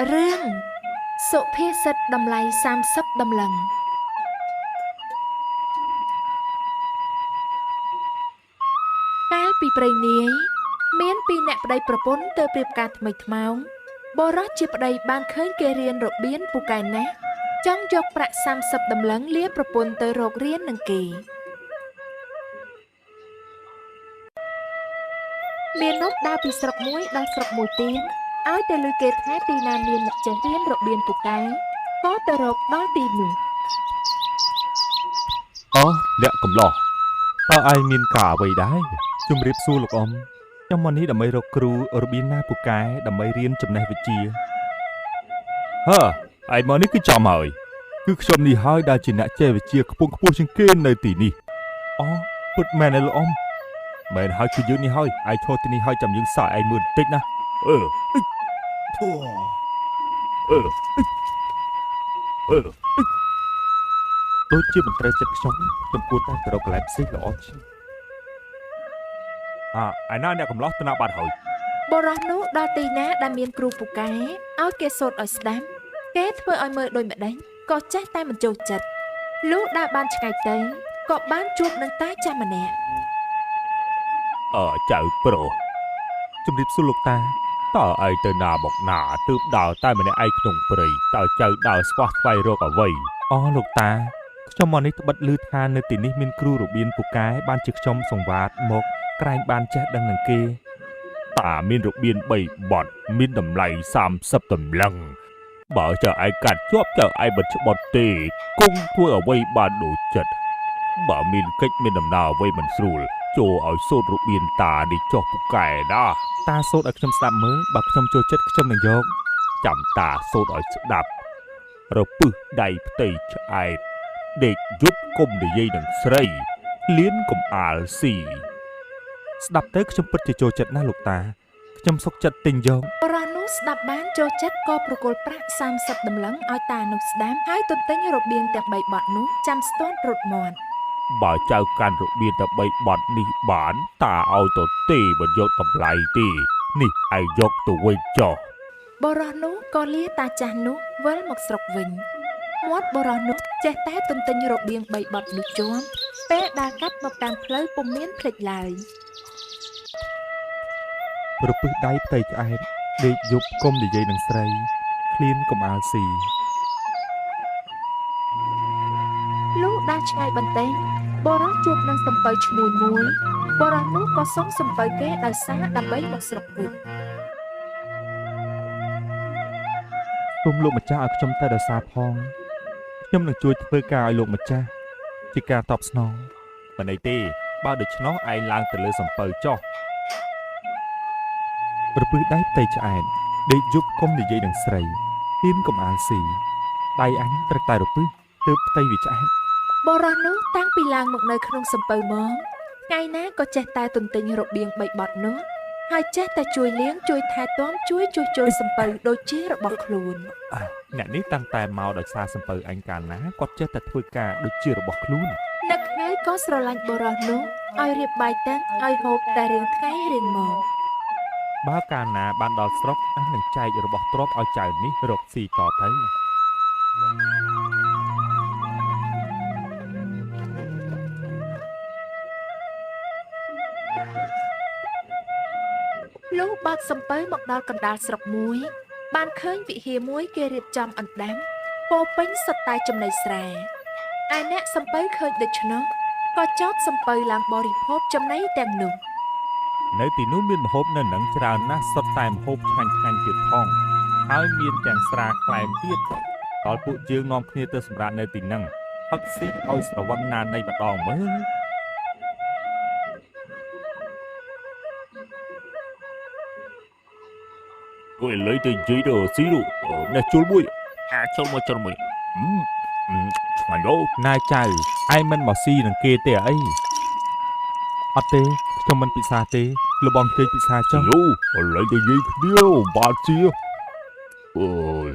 រឿងសុភាសិតតម្លៃ30តម្លឹងកាលពីព្រេងនាយមានពីរអ្នកប្តីប្រពន្ធទៅព្រៀបការថ្មីថ្មោងបុរសជាប្តីបានឃើញគេរៀនរបៀនពូកែណាស់ចង់យកប្រាក់30តម្លឹងលាប្រពន្ធទៅរករៀននឹងគេមាននប់ដើរពីស្រុកមួយដល់ស្រុកមួយទៀតឲ្យទៅលើគេថាទីណាមានអ្នកចេះរៀនរបៀនពូកែក៏ទៅរកដល់ទីនោះ អោះអ្នកកំឡោះតើឯងមានការអ្វីដែរ ជំរាបសួរលោកអ៊ំខ្ញុំមកនេះដើម្បីរកគ្រូរបៀនណាពូកែដើម្បីរៀនចំណេះវិជ្ជា ហឺឯងមកនេះគឺចំហើយគឺខ្ញុំនេះហើយដែលជាអ្នកចេះវិជ្ជាខ្ពង់ខ្ពស់ជាងគេនៅទីនេះ អូពិតមែនទេលោកអ៊ំ មែនហើយគឺយើងនេះហើយឯងឈរទីនេះហើយចាំយើងសាកឯងមើលបន្តិចណាអឺ ធូ អឺអឺ ដូចជាមិនត្រូវចិត្តខ្ញុំខ្ញុំគួរតែទៅរកកន្លែងផ្សេងល្អជាង អាឯណាអ្នកកំឡោះទៅណាបាត់ហើយ បុរសនោះដល់ទីណាដែលមានគ្រូពូកែឲ្យគេសូត្រឲ្យស្ដាប់គេធ្វើឲ្យមើលដូចម្ដេចក៏ចេះតែមិនចូលចិត្តលុះដើរបានឆ្ងាយទៅក៏បានជួបនឹងតាចាស់ម្នាក់ អើចៅប្រុស ជំរាបសួរលោកតា តើឯងទៅណាមកណាទើបដើរតែម្នាក់ឯងក្នុងព្រៃតើចៅដើរស្វះស្វែងរកអ្វី អូលោកតាខ្ញុំមកនេះត្បិតឮថានៅទីនេះមានគ្រូរបៀនពូកែបានជាខ្ញុំសង្វាតមកក្រែងបានចេះដឹងនឹងគេ តាមានរបៀន3បទមានតម្លៃ30តម្លឹងបើចៅឯងកាត់ជាប់ចៅឯងមិនច្បត់ទេគង់ធ្វើអ្វីបានដូចចិត្តបើមានកិច្ចមានដំណើរអ្វីមិនស្រួលចូលឲ្យសូត្ររបៀនតានេះចុះពូកែណា តាសូត្រឲ្យខ្ញុំស្ដាប់មើលបើខ្ញុំចូលចិត្តខ្ញុំនឹងយក ចាំតាសូត្រឲ្យស្ដាប់រពឹសដៃផ្ទៃឆ្អែតដេកយប់គុំនិយាយនឹងស្រីលៀនកុំអាលស៊ី ស្ដាប់ទៅខ្ញុំពិតជាចូលចិត្តណាស់លោកតាខ្ញុំសុខចិត្តទិញយក បុរសនោះស្ដាប់បានចូលចិត្តក៏ប្រគល់ប្រាក់30តម្លឹងឲ្យតានោះស្ដាប់ហើយទន្ទិញរបៀងទាំង3បទនោះចាំស្ទាត់រត់មាត់ បើចៅកាន់របៀនតែ3បទនេះបានតាឲ្យទៅទេមិនយកតម្លៃទេនេះឯងយកទៅវិញចុះ បុរសនោះក៏លាតាចាស់នោះវិលមកស្រុកវិញមាត់បុរសនោះចេះតែទន្ទិញរបៀង3បទនោះជាប់ពេលដើរកាត់មកតាមផ្លូវពុំមានភ្លេចឡើយ រពឹសដៃផ្ទៃឆ្អែតដេកយប់កុំនិយាយនឹងស្រីឃ្លានកុំអាលស៊ី លុះដើរឆ្ងាយបន្តិចបុរសជួបនឹងសំពៅឈ្មួញមួយបុរសនោះក៏សុំសំពៅគេដោយសារដើម្បីមកស្រុកវិញ សូមលោកម្ចាស់ឲ្យខ្ញុំតែដោយសារផងខ្ញុំនឹងជួយធ្វើការឲ្យលោកម្ចាស់ជាការតបស្នង មិនអីទេបើដូច្នោះឯងឡើងទៅលើសំពៅចុះ រពឹសដៃផ្ទៃឆ្អែតដេកយប់កុំនិយាយនឹងស្រីឃ្លានកុំអាលស៊ីដៃអញត្រូវតែរពឹសទើបផ្ទៃវាឆ្អែត បុរសនោះតាំងពីឡើងមកនៅក្នុងសំពៅមកថ្ងៃណាក៏ចេះតែទន្ទិញរបៀងបីបត់នោះហើយចេះតែជួយលាងជួយថែទាំជួយជួសជុលសំពៅដូចជារបស់ខ្លួន អ្នកនេះតាំងតែមកដោយសារសំពៅអញកាលណាគាត់ចេះតែធ្វើការដូចជារបស់ខ្លួន នឹកហើយក៏ស្រឡាញ់បុរសនោះឲ្យរៀបបាយទឹកឲ្យហូបតែរៀងថ្ងៃរៀងមក បើកាលណាបានដល់ស្រុកអញនឹងចែករបស់ទ្រព្យឲ្យចៅនេះរកស៊ីតទៅ លុះបើកសំពៅមកដល់កណ្ដាលស្រុកមួយ បានឃើញវិហារមួយគេរៀបចំអណ្ដាំពោរពេញសុទ្ធតែចំណីស្រែឯអ្នកសំពៅឃើញដូច្នោះក៏ចោទសំពៅឡើងបរិភោគចំណីទាំងនោះ នៅទីនោះមានម្ហូបនៅនឹងច្រើនណាស់សុទ្ធតែម្ហូបឆ្ងាញ់ឆ្ងាញ់ទៀតផងហើយមានទាំងស្រាក្លែមទៀតដល់ពួកយើងនាំគ្នាទៅសម្រាកនៅទីហ្នឹងផឹកស៊ីឲ្យស្រវឹងណានៃម្ដងមើល គួយលុយទៅនិយាយទៅស៊ីនោះនេះជុលមួយអាចជុលមួយជុលមួយអឺឆ្ងាញ់អូ ណែចៅឯងមិនមកស៊ីនឹងគេទេអីអត់ទេខ្ញុំមិនពិសាទេលោកបងគេពិសាចុះ យូឥឡូវទៅនិយាយគ្នាបាទជាអើយ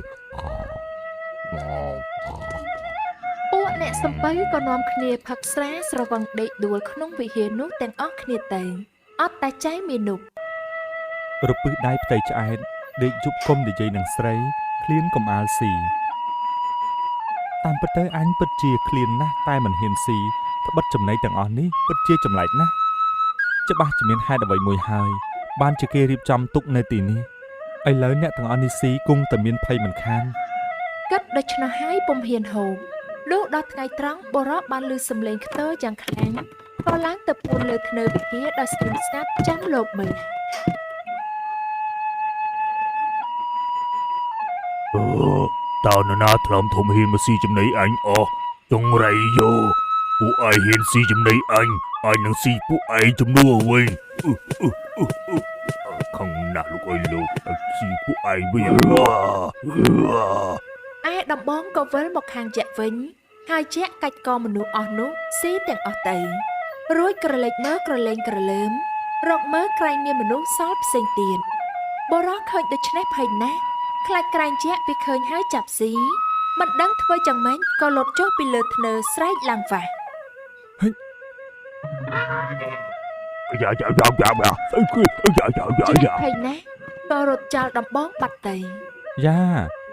ពួកអ្នកសំពៅក៏នាំគ្នាផឹកស្រាស្រវឹងដេកដួលក្នុងវិហារនោះទាំងអស់គ្នាទៅអត់តែចែមានុ រពឹសដៃផ្ទៃឆ្អែតដេកយប់កុំនិយាយនឹងស្រី ឃ្លានកុំអាលស៊ីតាមពិតទៅអញពិតជាឃ្លានណាស់តែមិនហ៊ានស៊ីត្បិតចំណីទាំងអស់នេះពិតជាចម្លែកណាស់ច្បាស់ជាមានហេតុអ្វីមួយហើយបានជាគេរៀបចំទុកនៅទីនេះឥឡូវអ្នកទាំងអស់នេះស៊ីគង់តែមានភ័យមិនខានគិតដូច្នោះហើយពុំហ៊ានហូបលុះដល់ថ្ងៃត្រង់បុរសបានឮសំឡេងខ្ទរយ៉ាងខ្លាំងក៏ឡើងទៅពួនលើធ្នើវិហារដោយស្ងៀមស្ងាត់ចាំលបមើលតើនរណាថ្លើមធំហ៊ានមកស៊ីចំណីអញអស់ចង្រៃយោពួកឯងហ៊ានស៊ីចំណីអញអញនឹងស៊ីពួកឯងជំនួសវិញខឹងណាស់លោកអើយលោកស៊ីពួកឯងវិញឯដំបងក៏វិលមកខាងយក្សវិញហើយយក្សកាច់កមនុស្សអស់នោះស៊ីទាំងអស់ទៅរួចក្រឡេកមើលក្រឡេងក្រលើមរកមើលក្រែងមានមនុស្សសល់ផ្សេងទៀតបុរសឃើញដូច្នេះភ័យណាស់ខ្លាចក្រែងយក្សវាឃើញហើយចាប់ស៊ីមិនដឹងធ្វើយ៉ាងម៉េចក៏លុតចុះពីលើធ្នើស្រែកឡើងវ៉ាស់យ៉ាយ៉ាយ៉ាយ៉ាយ៉ាស្អីគេយ៉ាយ៉ាយ៉ាយ៉ាភ័យណាស់ក៏រត់ចោលដំបងបាត់ទៅយ៉ា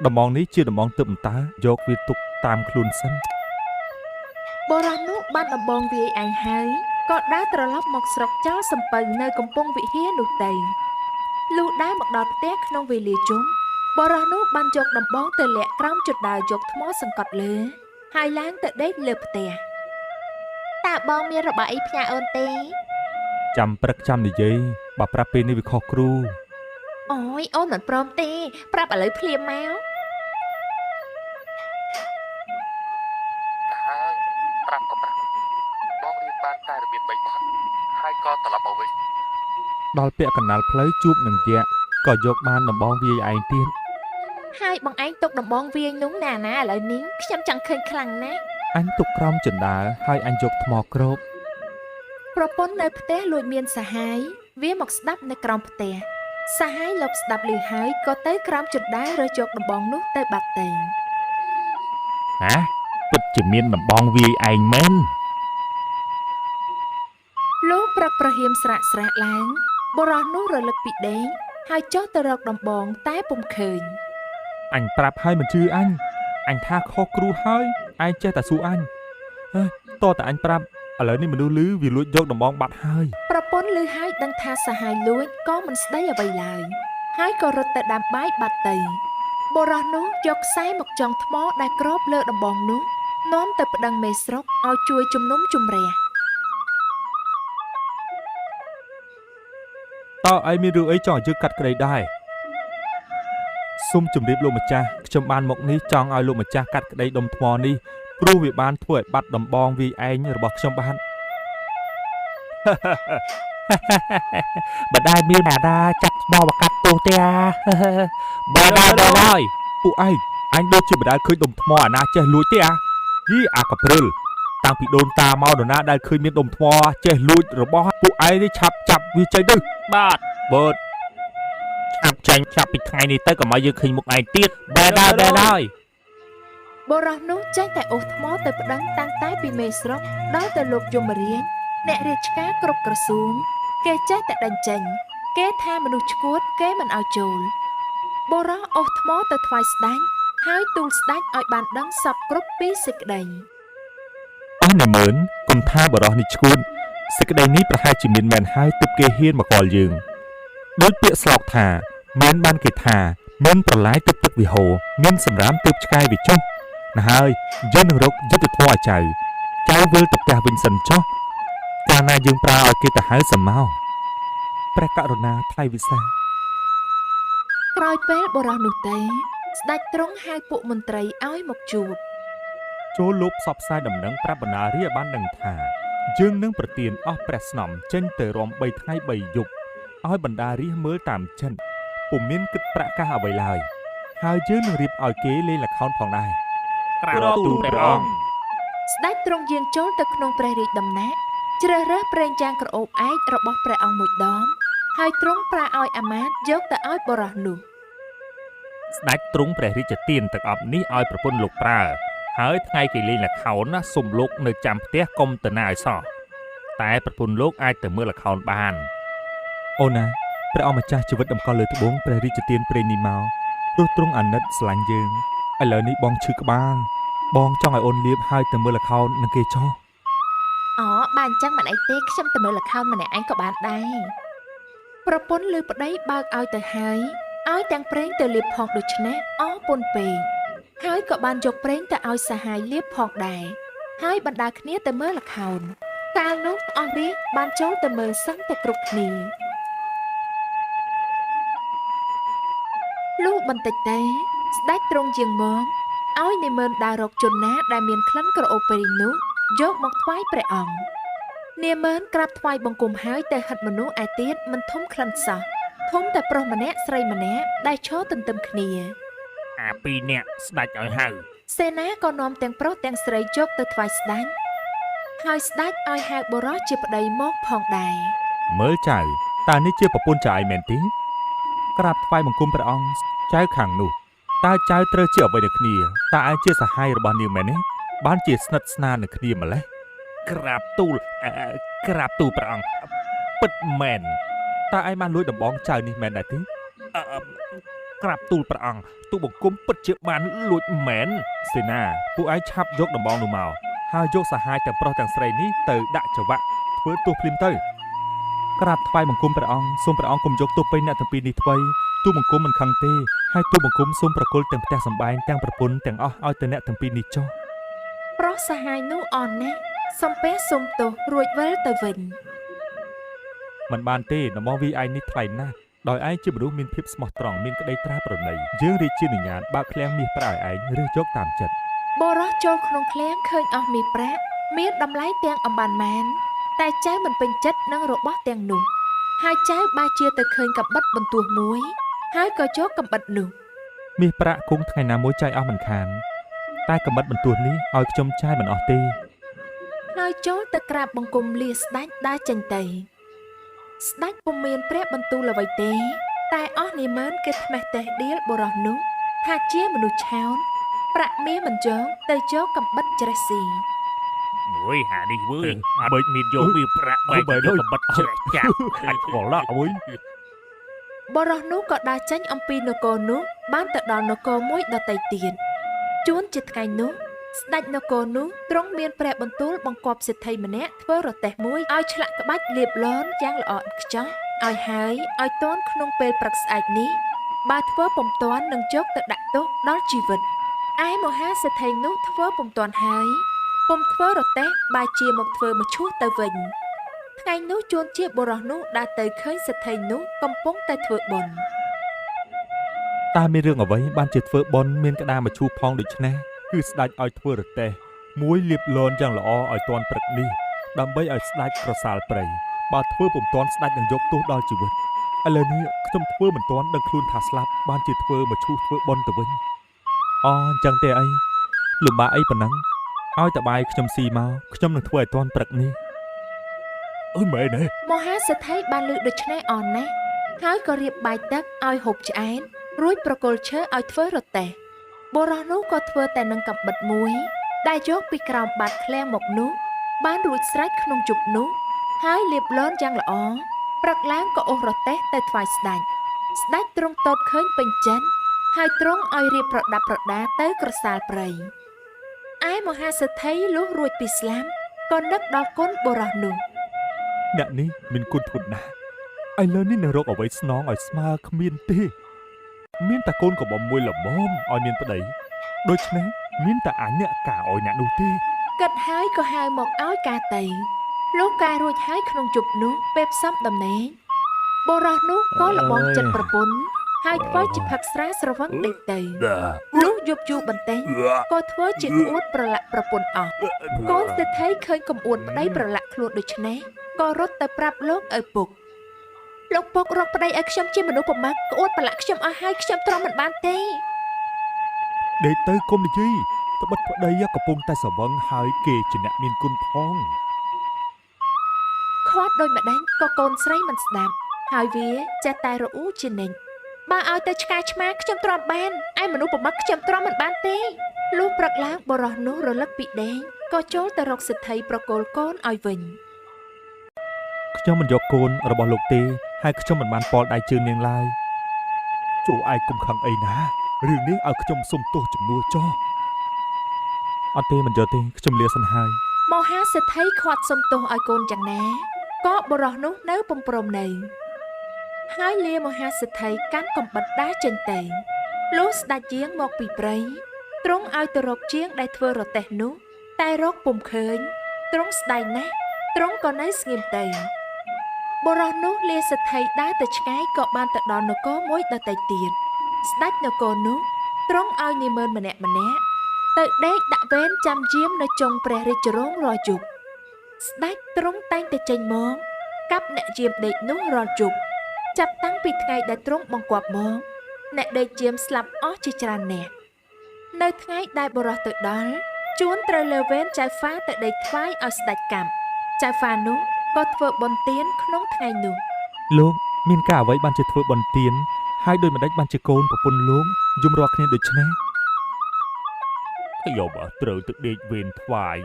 ដំបងនេះជាដំបងទើបតើយកវាទុកតាមខ្លួនសិនបុរសនោះបានដំបងវាយឯងហើយក៏ដើរត្រឡប់មកស្រុកចោលសំពៅនៅកំពង់វិហារនោះទៅលុះដើរមកដល់ផ្ទះក្នុងវេលាជុំបុរសនោះបានយកដំបងទៅលាក់ក្រោមជណ្ដើរយកថ្មសង្កត់លើហើយឡើងទៅដេកលើផ្ទះតើបងមានរបស់អីផ្ញើអូនទេចាំព្រឹកចាំនិយាយបើប្រាប់ពេលនេះវាខុសគ្រូអូយអូនមិនព្រមទេប្រាប់ឥឡូវភ្លាមមកហើយប្រាប់ក៏ប្រាប់បងរៀនបានតែរបៀប3បទហើយក៏ត្រឡប់មកវិញដល់ពាក់កណ្ដាលផ្លូវជួបនឹងយក្សក៏យកបានដំបងវាយឯងទៀតហើយបងឯងទុកដំបងវាយនោះណាណាឥឡូវនេះខ្ញុំចង់ឃើញខ្លាំងណាស់អញទុកក្រោមជណ្ដើរហើយអញយកថ្មគ្របប្រពន្ធនៅផ្ទះលួចមានសហាយវាមកស្ដាប់នៅក្រោមផ្ទះសហាយលបស្ដាប់ឮហើយក៏ទៅក្រោមជណ្ដើររើសយកដំបងនោះទៅបាត់ទៅហ៎ពិតជាមានដំបងវាយឯងមែនលោកព្រឹកប្រហៀមស្រាក់ស្រាក់ឡើងបុរសនោះរលឹកពីដេកហើយចុះទៅរកដំបងតែពុំឃើញអញប្រាប់ហើយមិនជឿអញអញថាខុសគ្រូហើយឯងចេះតែសួរអញអេតតែអញប្រាប់ឥឡូវនេះមនុស្សឮវាលួចយកដំបងបាត់ហើយប្រពន្ធឮហើយដឹងថាសហាយលួចក៏មិនស្ដីអ្វីឡើយហើយក៏រត់ទៅដាំបាយបាត់ទៅបុរសនោះយកខ្សែមកចងថ្មដែលគ្របលើដំបងនោះនាំទៅប្តឹងមេស្រុកឲ្យជួយជំនុំជម្រះតើឯងមានរឿងអីចង់ឲ្យយើងកាត់ក្តីដែរសូមជម្រាបលោកម្ចាស់ខ្ញុំបានមកនេះចង់ឲ្យលោកម្ចាស់កាត់ក្តីដុំថ្មនេះព្រោះវាបានធ្វើឲ្យបាត់ដំបងវាយឯងរបស់ខ្ញុំបាន បើដែរមានអាណាចាប់ថ្មមកកាត់ទោសទេអាបើដែរបើដែរពួកឯងអញដូចជាមិនដែលឃើញដុំថ្មអាណាចេះលួចទេអាយីអាកព្រិលតាំងពីដូនតាមកនរណាដែលឃើញមានដុំថ្មចេះលួចរបស់ពួកឯងនេះឆាប់ចាប់វាចេញទៅបាទបើឆាប់ចាញ់ចាប់ពីថ្ងៃនេះទៅកុំឲ្យយើងឃើញមុខឯងទៀតបែរដែរបែរដែរបុរសនោះចេះតែអូសថ្មទៅប្តឹងតាំងតែពីមេស្រុកដល់ទៅលោកយមរាជអ្នករាជការគ្រប់ក្រសួងគេចេះតែដេញចេញគេថាមនុស្សឆ្កួតគេមិនឲ្យចូលបុរសអូសថ្មទៅថ្វាយស្ដេចហើយទូលស្ដេចឲ្យបានដឹងសពគ្រប់ពីសេចក្តីអស់អ្នកមើនកុំថាបុរសនេះឆ្កួតសេចក្តីនេះប្រហែលជាមានមែនហើយទើបគេហ៊ានមកកល់យើងដោយពាក្យស្លោកថាមានបានគេថាមានប្រឡាយទើបទឹកវាហូរមានសម្រាមទើបឆ្កែវាចុះណាហើយយើងនឹងរកយុត្តិធម៌ឲ្យចៅចៅវិលទៅផ្ទះវិញសិនចុះកាលណាយើងប្រើឲ្យគេទៅហៅសមោព្រះករុណាថ្លៃវិសាក្រោយពេលបុរសនោះទៅស្ដេចទ្រង់ហៅពួកមន្ត្រីឲ្យមកជួបចូលលោកផ្សព្វផ្សាយដំណឹងប្រាប់បណ្ដារាជឲ្យបានដឹងថាយើងនឹងប្រទានអស់ព្រះស្នំចេញទៅរំ3ថ្ងៃ3យប់ឲ្យបណ្ដារាជមើលតាមចិត្តពុំមានគិតប្រាក់កាសអ្វីឡើយហើយយើងនឹងរៀបឲ្យគេលេងល្ខោនផងដែរក្រាបទូលព្រះអង្គស្ដេចទ្រង់យាងចូលទៅក្នុងព្រះរាជដំណាក់ជ្រើសរើសប្រេងចាងក្រអូបឯករបស់ព្រះអង្គមួយដមហើយទ្រង់ប្រើឲ្យអាមាត្យយកទៅឲ្យបុរសនោះស្ដេចទ្រង់ព្រះរាជទានទឹកអប់នេះឲ្យប្រពន្ធលោកប្រើហើយថ្ងៃគេលេងល្ខោនណាសូមលោកនៅចាំផ្ទះកុំទៅណាឲ្យសោះតែប្រពន្ធលោកអាចទៅមើលល្ខោនបានអូនណាព្រះអង្គម្ចាស់ជីវិតតម្កល់លើត្បូងព្រះរាជទានព្រេងនេះមក ព្រោះទ្រង់អាណិតស្រឡាញ់យើងឥឡូវនេះបងឈឺក្បាលបងចង់ឲ្យអូនលាបហើយទៅមើលល្ខោននឹងគេចុះ អូបើអញ្ចឹងមិនអីទេខ្ញុំទៅមើលល្ខោនម្នាក់ឯងក៏បានដែរប្រពន្ធឬប្តីបើកឲ្យទៅហើយឲ្យទាំងប្រេងទៅលាបផងដូច្នេះអរពុនពេកហើយក៏បានយកប្រេងទៅឲ្យសហាយលាបផងដែរហើយបណ្ដាគ្នាទៅមើលល្ខោនកាលនោះអស់រាជបានចូលទៅមើលសឹងតែគ្រប់គ្នាលុះបន្តិចទៅស្ដេចទ្រង់យាងមកឲ្យនាម៉ឺនដើររកជនណាដែលមានក្លិនក្រអូបប្រេងនោះយកមកថ្វាយព្រះអង្គនាម៉ឺនក្រាបថ្វាយបង្គំហើយទៅហិតមនុស្សឯទៀតមិនធំក្លិនសោះធំតែប្រុសម្នាក់ស្រីម្នាក់ដែលឈរទន្ទឹមគ្នា អាពីរនាក់ស្ដេចឲ្យហៅ សេនាក៏នាំទាំងប្រុសទាំងស្រីយកទៅថ្វាយស្ដេចហើយស្ដេចឲ្យហៅបុរសជាប្តីមកផងដែរ មើលចៅតើនេះជាប្រពន្ធចៅឯងមែនទេក្រាបថ្វាយបង្គំព្រះអង្គចៅខាងនោះតើចៅត្រូវជាអ្វីនឹងគ្នាតើឯងជាសហាយរបស់នាងមែនទេបានជាស្និទ្ធស្នាលនឹងគ្នាម្ល៉េះ ក្រាបទូលក្រាបទូលព្រះអង្គពិតមែន តើឯងបានលួចដំបងចៅនេះមែនដែរទេ ក្រាបទូលព្រះអង្គទូបង្គំពិតជាបានលួចមែន សេនាពួកឯងឆាប់យកដំបងនោះមកហើយយកសហាយទាំងប្រុសទាំងស្រីនេះទៅដាក់ចង្វាក់ធ្វើទោសភ្លាមទៅក្រាបថ្វាយបង្គំព្រះអង្គសូមព្រះអង្គកុំយកទោសពេញអ្នកទាំងពីរនេះថ្វីទូបង្គំមិនខឹងទេហើយទូបង្គំសូមប្រគល់ទាំងផ្ទះសម្បែងទាំងប្រពន្ធទាំងអស់ឲ្យទៅអ្នកទាំងពីរនេះចុះ ប្រុសសហាយនោះអន់ណាស់សំពះសុំទោសរួចវិលទៅវិញ មិនបានទេដំបងវីឯងនេះថ្លៃណាស់ដោយឯងជាមនុស្សមានភាពស្មោះត្រង់មានក្តីត្រាប្រណីយើងរាជានុញ្ញាតបើកឃ្លាំងមាសប្រាក់ឲ្យឯងរើសយកតាមចិត្ត បុរសចូលក្នុងឃ្លាំងឃើញអស់មាសប្រាក់មានតម្លៃទាំងអំបានម៉ានតែចៅមិនពេញចិត្តនឹងរបស់ទាំងនោះហើយចៅបែរជាទៅឃើញកាំបិតបន្ទោះមួយហើយក៏យកកាំបិតនោះ មាសប្រាក់គង់ថ្ងៃណាមួយចាយអស់មិនខានតែកាំបិតបន្ទោះនេះឲ្យខ្ញុំចាយមិនអស់ទេ ហើយចូលទៅក្រាបបង្គំលាស្ដេចដើរចេញទៅស្ដេចពុំមានព្រះបន្ទូលអ្វីទេតែអស់នាម៉ឺនគេត្មេះតេះដៀលបុរសនោះថាជាមនុស្សឆោនប្រាក់មាសមិនយកទៅយកកាំបិតច្រេះស៊ី អុយហានេះវើយអត់មានយកមាសប្រាក់បែកយកកាំបិតច្រេះចាប់ អាចខ្វល់ឡាអុយ បុរសនោះក៏ដើរចេញអំពីនគរនោះបានទៅដល់នគរមួយដទៃទៀតជួនជាថ្ងៃនោះស្ដេចនគរនោះទ្រង់មានព្រះបន្ទូលបង្គាប់សេដ្ឋីម្នាក់ធ្វើរទេះមួយឲ្យឆ្លាក់ក្បាច់លាបលនយ៉ាងល្អឥតខ្ចោះឲ្យហើយឲ្យទាន់ក្នុងពេលព្រឹកស្អែកនេះបើធ្វើពុំទាន់នឹងយកទៅដាក់ទោសដល់ជីវិតឯមហាសេដ្ឋីនោះធ្វើពុំទាន់ហើយពុំធ្វើរទេះបែរជាមកធ្វើមឈូសទៅវិញថ្ងៃនោះជួនជាបុរសនោះដើរទៅឃើញសេដ្ឋីនោះកំពុងតែធ្វើបុណ្យ តើមានរឿងអ្វីបានជាធ្វើបុណ្យមានក្តារមឈូសផងដូច្នេះគឺស្ដេចឲ្យធ្វើរទេះមួយលាបលនយ៉ាងល្អឲ្យទាន់ព្រឹកនេះដើម្បីឲ្យស្ដេចក្រសាលព្រៃបើធ្វើពុំទាន់ស្ដេចនឹងយកទោសដល់ជីវិតឥឡូវនេះខ្ញុំធ្វើមិនទាន់ដឹងខ្លួនថាស្លាប់បានជាធ្វើមឈូសធ្វើបុណ្យទៅវិញអូអញ្ចឹងទេអីលំបាកអីប៉ុណ្ណឹងឲ្យតបាយខ្ញុំស៊ីមកខ្ញុំនឹងធ្វើឲ្យទាន់ព្រឹកនេះអើយមែនទេ មហាសេដ្ឋីបានលើកដូច្នេះអស់ណាស់ហើយក៏រៀបបាយទឹកឲ្យហូបឆ្អែតរួចប្រគល់ឈើឲ្យធ្វើរទេះបុរសនោះក៏ធ្វើតែនឹងកាំបិតមួយដែលយកពីក្រោមបាតឃ្លាំងមកនោះបានរួចស្រេចក្នុងយប់នោះហើយលាបលនយ៉ាងល្អព្រឹកឡើងក៏អូសរទេះទៅថ្វាយស្ដេចស្ដេចទ្រង់ទតឃើញពេញចិត្តហើយទ្រង់ឲ្យរៀបប្រដាប់ប្រដាទៅក្រសាលព្រៃឯមហាសេដ្ឋីលុះរួចពីស្លាប់ក៏នឹកដល់គុណបុរសនោះ អ្នកនេះមានគុណធនណាស់ឥឡូវនេះនឹងរកអ្វីស្នងឲ្យស្មើគ្មានទេមានតែកូនកំមុំមួយល្មមឲ្យមានប្តីដូច្នេះមានតែអញអ្នកការឲ្យអ្នកនោះទេ គិតហើយក៏ហៅមកឲ្យការទៅលោកការរួចហើយក្នុងជប់នោះពេលផ្សំដំណេកបុរសនោះក៏លបងចិត្តប្រពន្ធហើយធ្វើជាផឹកស្រាស្រវឹងដេកទៅលុះយប់យូរបន្តិចក៏ធ្វើជាក្អួតប្រឡាក់ប្រពន្ធអស់កូនសេដ្ឋីឃើញកំអួតប្តីប្រឡាក់ខ្លួនដូច្នេះក៏រត់ទៅប្រាប់លោកឪពុកលោកពុករកប្តីឲ្យខ្ញុំជាមនុស្សប្រមាថក្អួតប្រឡាក់ខ្ញុំអស់ហើយខ្ញុំទ្រាំមិនបានទេ ដេកទៅកុំនិយាយត្បិតប្តីកំពុងតែស្រវឹងហើយគេជាអ្នកមានគុណផង ខាត់ដូចម្ដេចក៏កូនស្រីមិនស្ដាប់ហើយវាចេះតែរអ៊ូជានិច្ចបើឲ្យទៅឆ្កែឆ្មាខ្ញុំទ្រាំបានឯមនុស្សប្រមាថខ្ញុំទ្រាំមិនបានទេលុះព្រឹកឡើងបុរសនោះរលឹកពីដេងក៏ចូលទៅរកសេដ្ឋីប្រគល់កូនឲ្យវិញ ខ្ញុំមិនយកកូនរបស់លោកទេហើយខ្ញុំមិនបានប៉លដៃជើងនាងឡើយចូលឯងកុំខឹងអីណា រឿងនេះឲ្យខ្ញុំសុំទោសជំនួសចោះអត់ទេមិនយកទេខ្ញុំលាសិនហើយ មហាសេដ្ឋីខាត់សុំទោសឲ្យកូនយ៉ាងណាក៏បុរសនោះនៅពុំព្រមនៅហើយលាមហាសេដ្ឋីកាន់កំបិតដើរចេញទៅលុះស្ដេចយាងមកពីព្រៃទ្រង់ឲ្យទៅរកជាងដែលធ្វើរទេះនោះតែរកពុំឃើញទ្រង់ស្ដាយណាស់ទ្រង់ក៏នៅស្ងៀមទៅបុរសនោះលាសេដ្ឋីដើរទៅឆ្ងាយក៏បានទៅដល់នគរមួយដទៃទៀតស្ដេចនគរនោះទ្រង់ឲ្យនាម៉ឺនម្នាក់ម្នាក់ទៅដេកដាក់វេនចាំយាមនៅចុងព្រះរាជរោងរាល់យប់ស្ដេចទ្រង់តែងតែចេញមកកាប់អ្នកយាមដេកនោះរាល់យប់ចាប់តាំងពីថ្ងៃដែលទ្រង់បង្គាប់មកអ្នកដេកយាមស្លាប់អស់ជាច្រើនអ្នកនៅថ្ងៃដែលបុរសទៅដល់ជួនត្រូវលើវេនចៅហ្វាទៅដេកថ្វាយឲ្យស្ដេចកាប់ចៅហ្វានោះក៏ធ្វើបុណ្យទានក្នុងថ្ងៃនោះ លោកមានការអ្វីបានជាធ្វើបុណ្យទានហើយដោយម្ដេចបានជាកូនប្រពន្ធលោកយំរាល់គ្នាដូច្នេះ ខ្ញុំត្រូវទៅដេកវេនថ្វាយ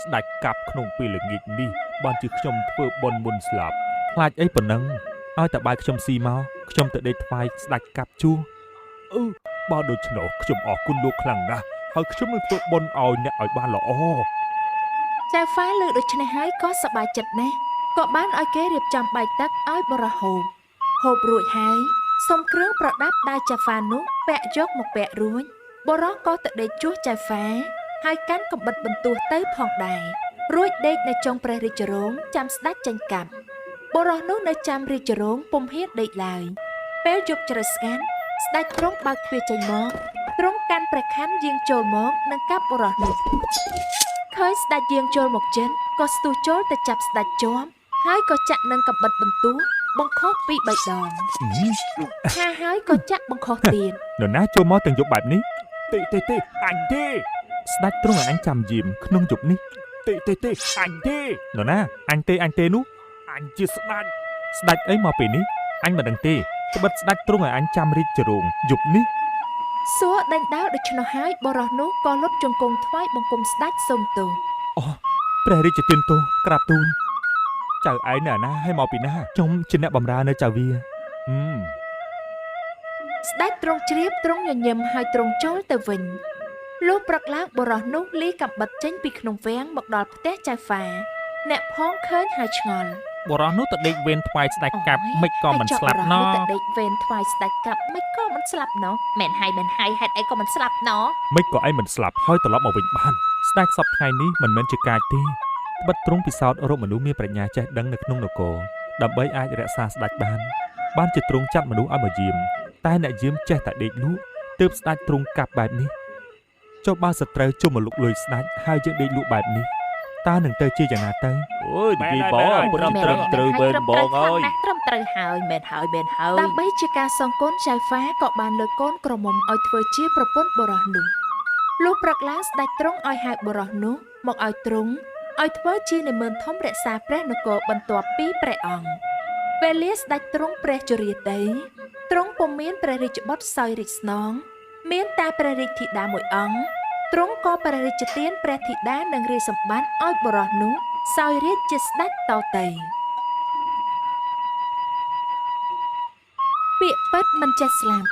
ស្ដេចកាប់ក្នុងពេលល្ងាចនេះបានជាខ្ញុំធ្វើបុណ្យមុនស្លាប់ ខ្លាចអីប៉ុណ្ណឹងឲ្យតែបាយខ្ញុំស៊ីមកខ្ញុំទៅដេកថ្វាយស្ដេចកាប់ជួស អឺបើដូច្នោះខ្ញុំអរគុណលោកខ្លាំងណាស់ហើយខ្ញុំនឹងធ្វើបុណ្យឲ្យអ្នកឲ្យបានល្អ ចៅហ្វាលើកដូច្នេះហើយក៏សប្បាយចិត្តណាស់ក៏បានឲ្យគេរៀបចំបាយទឹកឲ្យបុរសហូបហូបរួចហើយសុំគ្រឿងប្រដាប់ដែលចៅហ្វានោះពាក់យកមកពាក់រួចបុរសក៏ទៅដេកជួសចៅហ្វាហើយកាន់កំបិតបន្ទោះទៅផងដែររួចដេកនៅចុងព្រះរាជរោងចាំស្ដេចចេញកាប់បុរសនោះនៅចាំរាជរោងពុំហ៊ានដេកឡើយពេលយប់ជ្រៅស្ងាត់ស្ដេចទ្រង់បើកទ្វារចេញមកទ្រង់កាន់ព្រះខ័នយាងចូលមកនឹងកាប់បុរសនោះឃើញស្ដេចយាងចូលមកចិនក៏ស្ទុះចូលទៅចាប់ស្ដេចជាប់ហើយក៏ចាក់នឹងកំបិតបន្ទោះបង្ខុសពី3ដងថាហើយក៏ចាក់បង្ខុសទៀត នរណាចូលមកទាំងយប់បែបនេះ ទេទេទេអញទេ ស្ដេចទ្រង់ឲ្យអញចាំយាមក្នុងយប់នេះ ទេទេទេអញទេ នរណាអញទេអញទេនោះ អញជាស្ដេច ស្ដេចអីមកពេលនេះអញមិនដឹងទេត្បិតស្ដេចទ្រង់ឲ្យអញចាំរាជរោងយប់នេះ សួរដេញដោលដូច្នោះហើយបុរសនោះក៏លុតជង្គង់ថ្វាយបង្គំស្ដេចសូមទោស អូព្រះរាជទានទោសក្រាបទូលចៅឯងនៅណាហើយមកពីណាខ្ញុំជាអ្នកបម្រើនៅចៅវា ស្ដេចទ្រង់ជ្រាបទ្រង់ញញឹមហើយទ្រង់ចូលទៅវិញលុះព្រឹកឡើងបុរសនោះលីកំបិតចេញពីក្នុងវាំងមកដល់ផ្ទះចៅហ្វាអ្នកផងឃើញហើយឆ្ងល់ បុរសនោះទៅដេកវេនថ្វាយស្ដេចកាប់មិនក៏មិនស្លាប់ណោះ ទៅដេកវេនថ្វាយស្ដេចកាប់មិនក៏មិនស្លាប់ណោះមែនហើយមែនហើយហេតុអីក៏មិនស្លាប់ណោះ មិនក៏ឯងមិនស្លាប់ហើយត្រឡប់មកវិញបានស្ដេចសពថ្ងៃនេះមិនមែនជាកាចទេត្បិតទ្រង់ពិសោធន៍រកមនុស្សមានប្រាជ្ញាចេះដឹងនៅក្នុងនគរដើម្បីអាចរក្សាស្ដេចបានបានជាទ្រង់ចាត់មនុស្សឲ្យមកយាមតែអ្នកយាមចេះតែដេកលក់ទើបស្ដេចទ្រង់កាប់បែបនេះចុះបើសត្រូវជុំមកលុកលុយស្ដេចហើយយើងដេកលក់បែបនេះតើនឹងទៅជាយ៉ាងណាទៅ អូយនិយាយបងពុតត្រឹមត្រូវមែនបងអើយ ត្រឹមត្រូវហើយមែនហើយមែនហើយដើម្បីជាការសងគុណចៅហ្វាក៏បានលើកកូនក្រមុំឲ្យធ្វើជាប្រពន្ធបុរសនោះលុះព្រឹកឡើងស្ដេចទ្រង់ឲ្យហៅបុរសនោះមកឲ្យទ្រង់ឲ្យធ្វើជានាម៉ឺនធំរក្សាព្រះនគរបន្ទាប់ពីព្រះអង្គវេលាស្ដេចទ្រង់ព្រះជរាទៅទ្រង់ពុំមានព្រះរាជបុត្រសោយរាជស្នងមានតែព្រះរាជធីតាមួយអង្គទ្រង់ក៏ព្រះរាជទានព្រះធីតានិងរាជសម្បត្តិឲ្យបុរសនោះសោយរាជជាស្ដេចតទៅពាក្យពិតមិនចេះស្លាប់